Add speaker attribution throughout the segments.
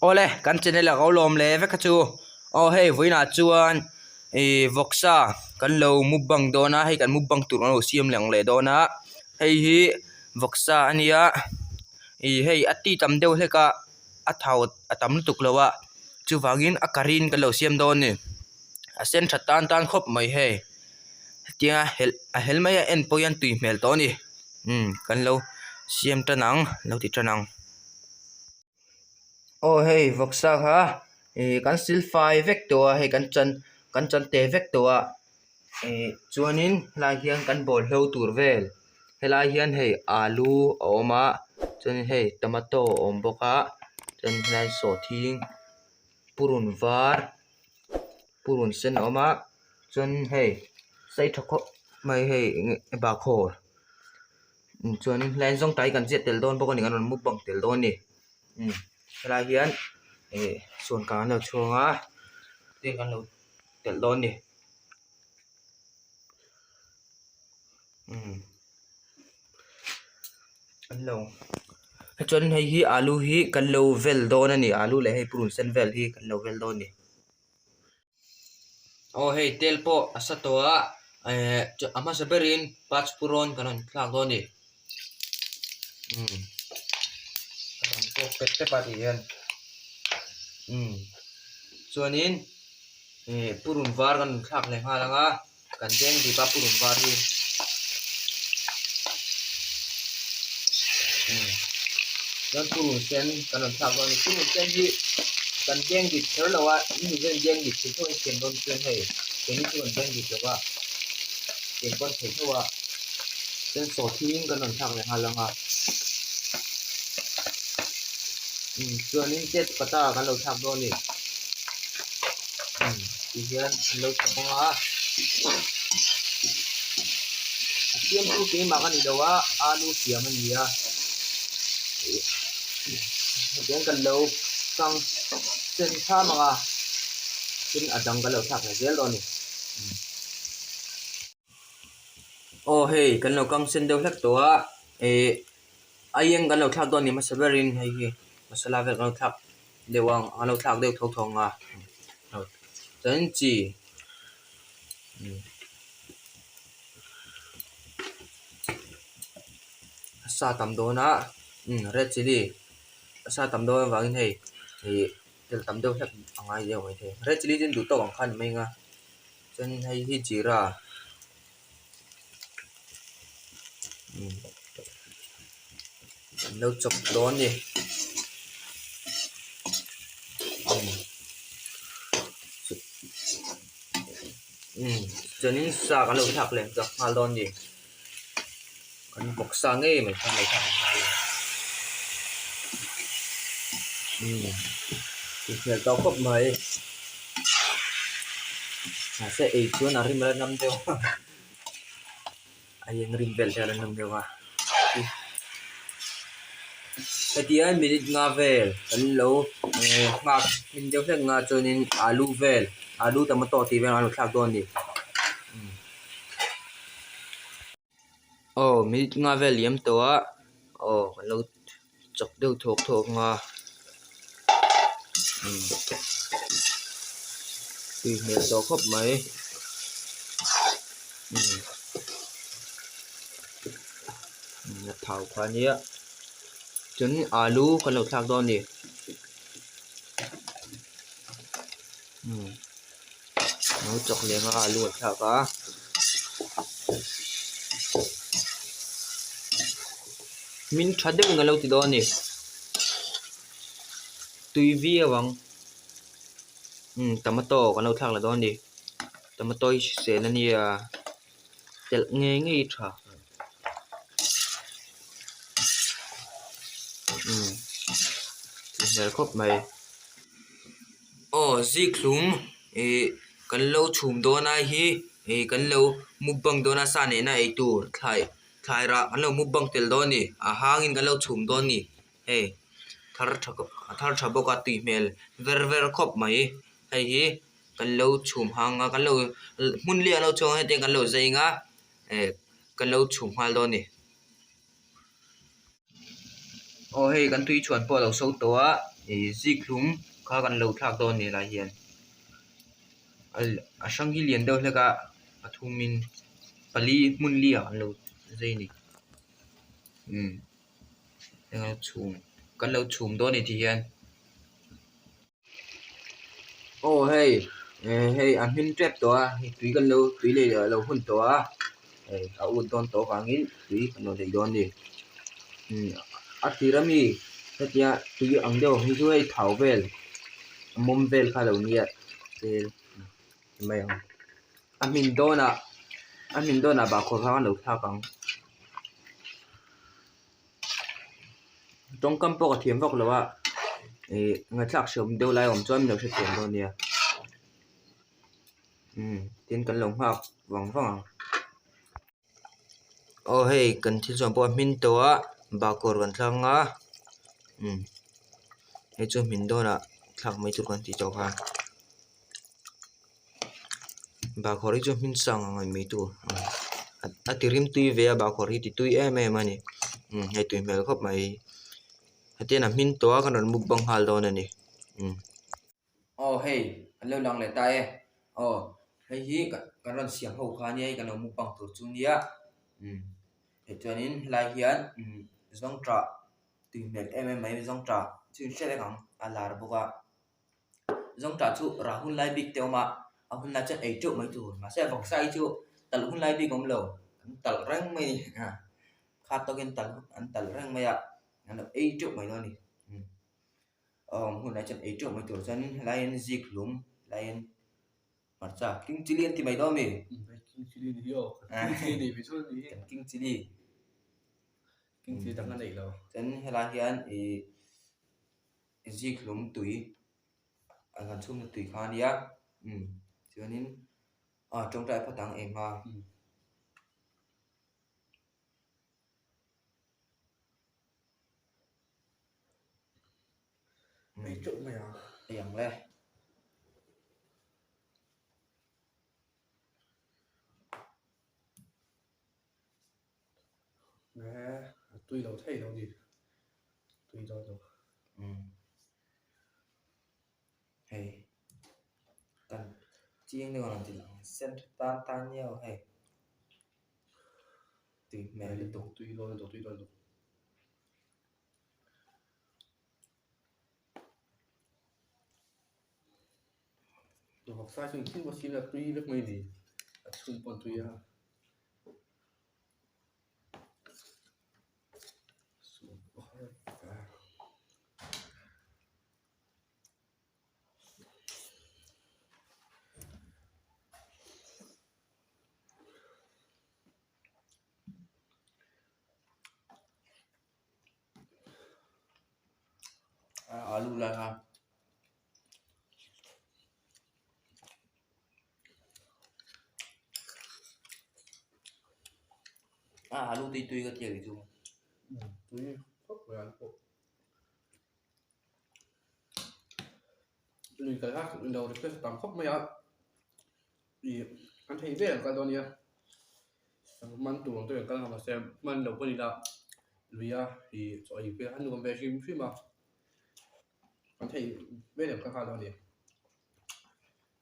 Speaker 1: Awle kan channel a ko lawm leh vek a chu aw hei vawiinah chuan ih vawksa kan lo mukbang dawn a hei kan mukbang tur kan lo siam lang leh dawn a hei hi vawksa a nia ih hei a ti tam deuh hlek a a thau a tam lutuk lo a chuvangin a curry in kan lo siam dawn a ni a sen tha tan tan khawp mai hei hetianga helh a hel mai a en pawh hian tui hmel tawh a ni umm kan lo siam tan ang lo ti tan ang. Aw hei vawksa kha ih kan sil fai vek tawh a hei kan chan kan chan te vek tawh a ih chuanin helai hian kan bawlhlo tur vel helai hian hei alu a awm a chuanin hei tomato a awm bawk a chuan helai sawhthing purun var purun sen a awm a chuan hei sei tha khawp mai hei eng bahkhawr. Chuanin helai zawngtai kan ziah tel dawn bawk a ni kan rawn mukbang tel dawn a ni umm helai hian ih sawn kang an lo chhuang a tin kan lo telh dawn a ni umm an lo chuan hei hi alu hi kan lo vel dawn a ni alu leh hei purun sen vel hi kan lo vel dawn a ni. Aw hei tel pawh a sa tawh a ehh a hmasa berin passport kan rawn thlak dawn a ni umm a rawn pawk pep pep a tih hian umm chuanin ih purun var kan rawn thlak leh nghal ang a. Kan veng dip a purun var hi chuan purun sen kan rawn thlak dawn a ni purun sen hi kan veng dip kher lo a in mi hian veng dip thei tho in siam dawn chuan hei keini chu kan veng dip lo a siam pawn thei tho a chuan sawhthing kan rawn thlak leh nghal ang a chuanin tejpata kan lo thlak dawn a ni. Ti hian an lo chhawp ang a a siamtu keimah ka ni lo a alu siam a ni a hetiang kan lo kang sen tham ang a tin a dang kan lo thlak leh zel dawn a ni. Aw hei kan lo kang sen deuh hlek tawh a ih aieng kan lo thlak dawn a ni hmasa berin hei hi masala vel kan lo thlak deuh ang an lo thlak deuh tho tho ang a chuan chi a sa tam dawn a red chilli a sa tam dawn avangin hei ih tel tam deuh hlek a ngai deuh maithei red chilli chu duh tawk ang khan a ni mai ang a. Chuan hei hi jeera an lo chawp dawn a ni chuanin sa kan lo thlak leh chak nghal dawn a ni kan vawksa ngei mai kha an lo thlak leh nghal a inhmel tawh khawp mai mahse ei chuan a rim a la nam deuh a a eng rim vel te a la nam deuh a hetiang hian minute nga vel kan lo nghak hmin deuh hlek nga chuanin alu vel alu tomato tih vel an lo thlak dawn a ni. Aw minute nga vel liam tawh a aw kan lo chawk deuh thawk thawk ang a umm tui hmel tawh khawp mai umm a thau kha a nia chuan alu kan lo thlak dawn a ni umm. Lo chawk leh ang a alu an thlak a hmin tha deuhin a lo ti dawn a ni tui viau ang umm tomato kan lo thlak leh dawn a ni tomato hi hrisel a nia telh ngei ngei tha umm tui hmel khawp mai. Aw zikhlum ih kan lo chhum dawn a hi ih kan lo mukbang dawn a sa nena ei tur thlai thlai rah kan lo mukbang tel dawn a ni a hangin kan lo chhum dawn a ni hei thar tha a thar tha bawk a tui hmel ver ver khawp mai hei hi kan lo chhum hang a kan lo hmun lian lo chhuak a hetiang kan lo zai ang a eh kan lo chhum nghal dawn a ni. Aw hei kan tui chhuan pawh a lo so tawh a Ih zikhlum kha kan lo thlak dawn a ni helai hian a hrang hi lian deuh hlek a pathumin pali hmun li ah an lo zai a ni umm eng chhum kan lo chhum dawn a ni tihian. Aw hei eh hei a hmin tep tawh a hei tui kan lo tui leh a lo hun tawh a hei a ut dawn tawh avangin tui kan lo lei dawn a ni umm a tir ami hetia tui ang deuh ang hi chu hei thau vel a mawm vel kha a lo nia tel ti mai ang a hmin dawnah a hmin dawnah bahkhawr kha kan lo thlak ang. Tawngkam pawh ka thiam vak lo a ih ngaihthlak hreawm deuh lai awm chuan min lo hrethiam dawn nia umm tin kan lo nghak vang vang ang aw hei kan thil chuan pawh a hmin tawh a bahkhawr kan thlang a umm hei chu hmin dawnah thlak mai tur kan tih tawh kha. Bahkhawr hi chu hmin sang ang mai tur a ti rim tui ve a bahkhawr hi ti tui em em a ni umm hei tui hmel khawp mai hetiang a hmin tawh a kan rawn mukbang nghal dawn a ni umm. Aw hei an lo lang leh ta e aw hei hi kan rawn siam ho kha ania hei kan lo mukbang tur chu nia umm hei chuanin helai hian umm zawngṭah tui hmel em em mai zawngṭah chu in hre vek ang a lar bawk a. Zawngṭah chu rah hun lai bik te a awm a, a hun lai chuan ei teuh mai tur. Mahse vawksa hi chu talh hun lai bik a awm lo, an talh reng mai a ni. Khat tawkin talh an talh reng mai a, an lo ei teuh mai dawn a ni. A awm hun lai chuan ei teuh mai tur chuanin helai hian zik hlum helai hian hmarcha king chilli an ti mai dawn a mi?
Speaker 2: King chilli ni hi aw, king chilli nei ve chuan a ni hi.
Speaker 1: King chilli.
Speaker 2: King chilli dang a neih lo.
Speaker 1: Chuan helai hian ih Zikhlum tui an han chhumna tui kha a nia umm chuanin ah tawngtai phawt ang eng a.
Speaker 2: Ei teuh mai a.
Speaker 1: Ei ang le.
Speaker 2: A tui lo thei lo ni. Tui dawn lo.
Speaker 1: Umm. Hei. Kan chiang deuh ang ti lang. Sen tha tan tan nia aw hei. Tui hmel lutuk.
Speaker 2: Tui dawn lutuk, tui dawn lutuk. Vawksa hi chu engkim pawh siam ila tui vek mai ni. A chhung pawh a tui a.
Speaker 1: Alu lai kha. A alu tui tui ka tia chu.
Speaker 2: Tui khawp mai an pawh. Lui kal kha lo request tam khawp mai a. I an thei vel an kal dawn nia. Man tur ang te an kal ang mahse man lo pawh ni la luia i chaw ei vel a nuam ve hrim hrim a. An thei vel an kal nghal dawn a ni.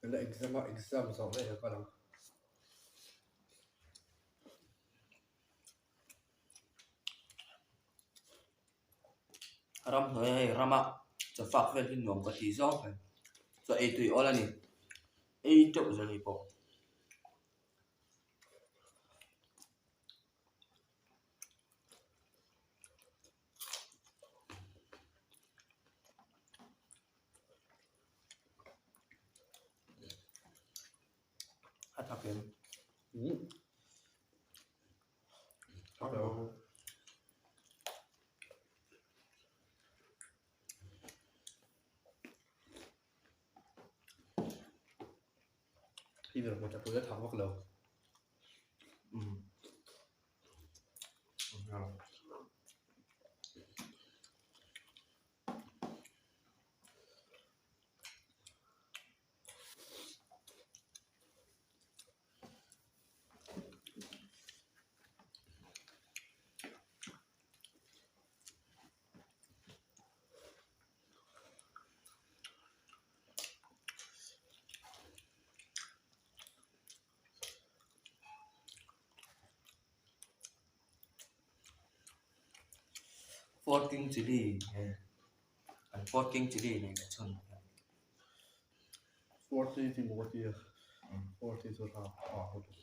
Speaker 2: Kan la exam a exam zawh vel an kal ang.
Speaker 1: Ramhnuai hei rama chawfak vel hi nuam ka ti zawk a chaw ei tui awl a ni ei teuh zel hei pawh. A thak em?
Speaker 2: Hei ber hmawt a pui a thak vak lo.
Speaker 1: Four king chilli hei an four king chilli nen a chhun
Speaker 2: Four three tih maw ka ti a four three chu tha tha ka ti.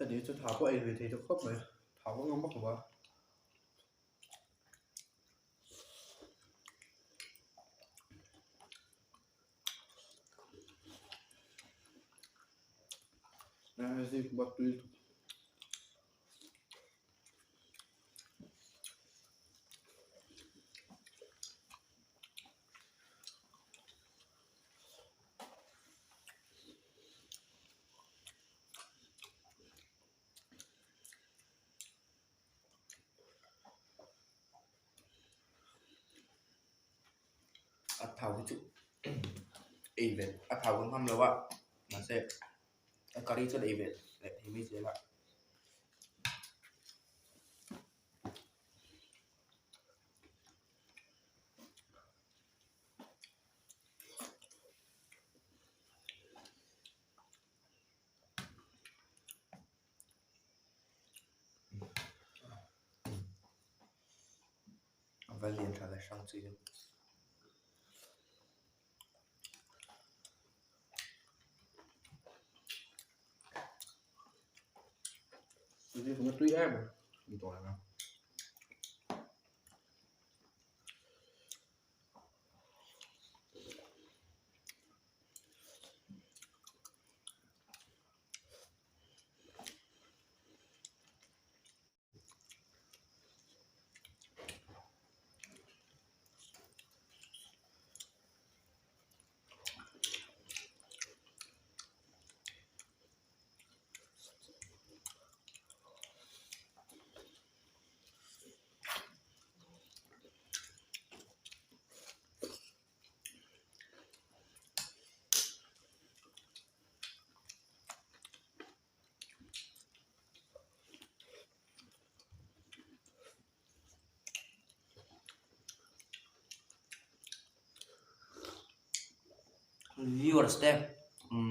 Speaker 2: Heti chu tha pawh ei ve thei ta khawp mai tha pawh ngam vak lo a.
Speaker 1: A thau hi chu ei ve a thau ka ngam lo a mahse a curry chuan ei ve leh thei mai zel a. A va lian tha ve hrang chu i.
Speaker 2: Tui em tawh ang a.
Speaker 1: Viewers te umm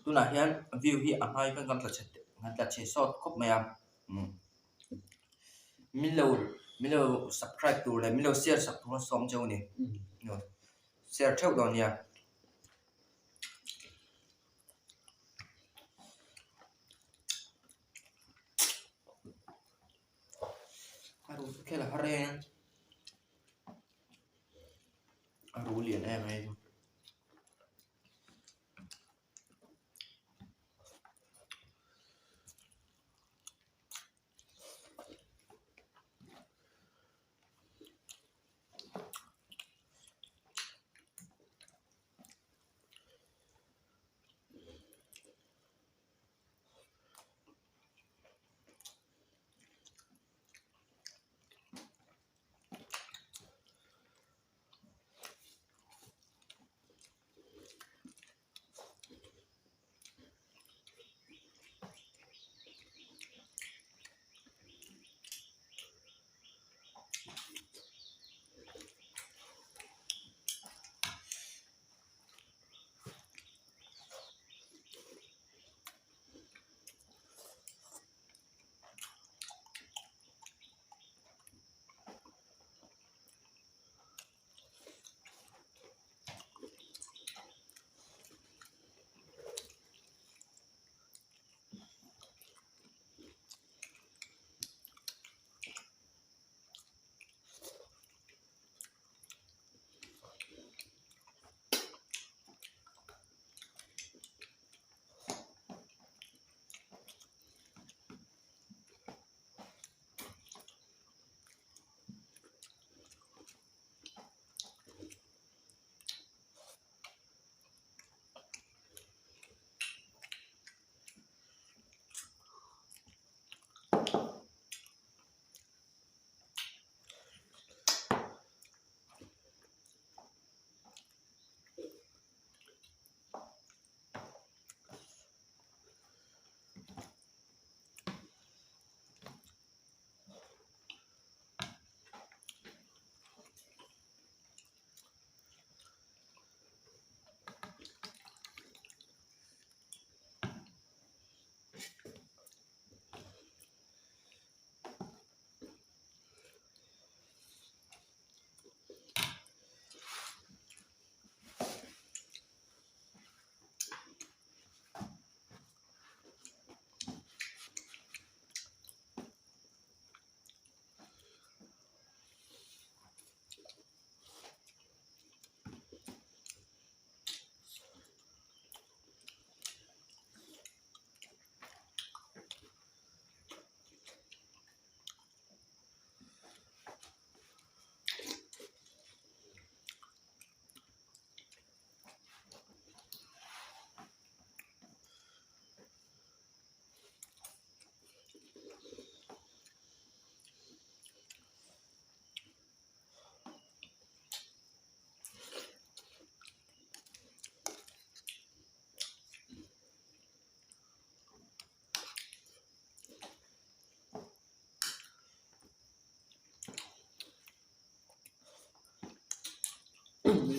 Speaker 1: tunah hian view hi a hmai khan kan tla chhe kan tla chhe sawt khawp mai a umm min lo min lo subscribe tur leh min lo share sak tur a sawm cheu a ni share theuh dawn nia. A ru chu khel a har em a ru lian em a hei chu.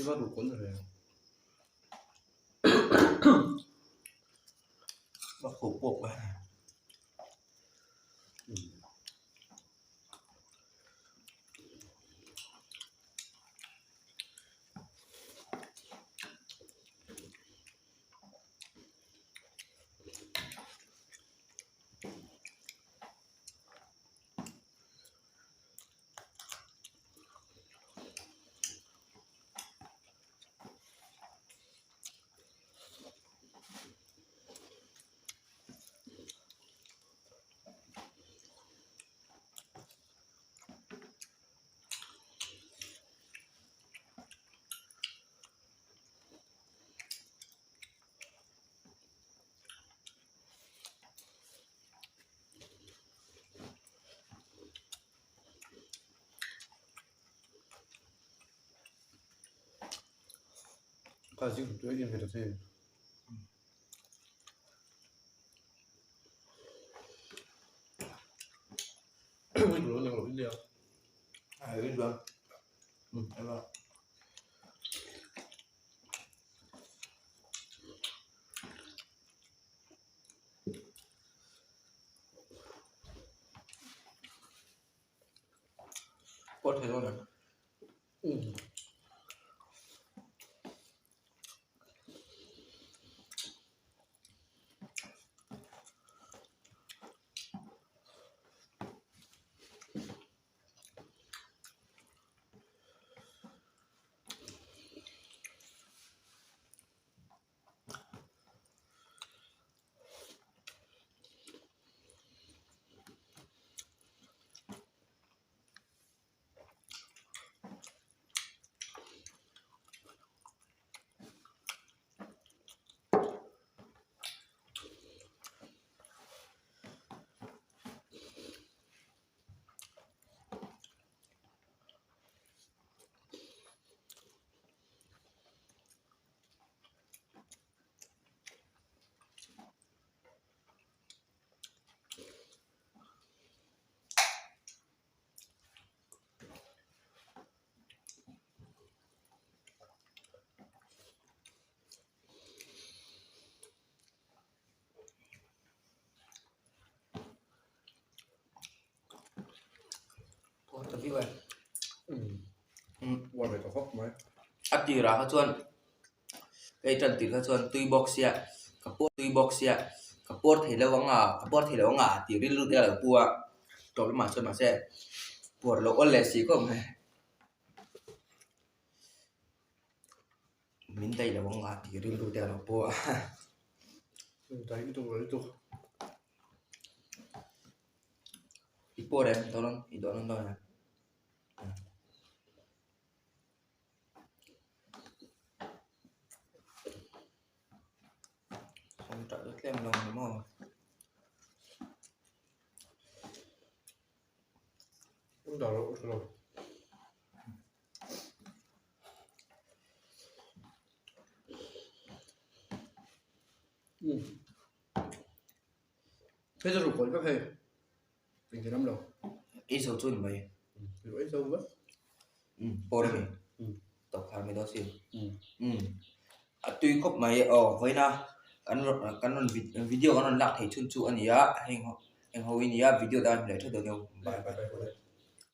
Speaker 2: va ruh kawn reng.
Speaker 1: Va khuh pawp a.
Speaker 2: Kha zing tui in ve ta che.
Speaker 1: Pawt thei dawn em? A tirah kha chuan hei tan tir kha chuan tui bawk sia ka puar tui bawk sia ka puar thei lo ang a ka puar thei lo ang a tih rilru te a lo pu a tawp lamah chuan mahse puar lo awl leh si khawp mai min daih lo ang a tih rilru te a lo pu a. I pawh reng dawn i dawn dawn em? Sawm tah chu tlem lo ni maw?
Speaker 2: Hei chu ruhkawl vek hei engtin awm lo.
Speaker 1: Ei zo chu ni mai.
Speaker 2: Ei zo vek.
Speaker 1: Pawr a ni. Tawp khar mai dawn si. A tui khawp mai aw vawiina kan rawn kan rawn video kan rawn lak theih chhun chu a ni a heng ho heng ho hi a ni a video tan leh tha dawn nia. Bye bye.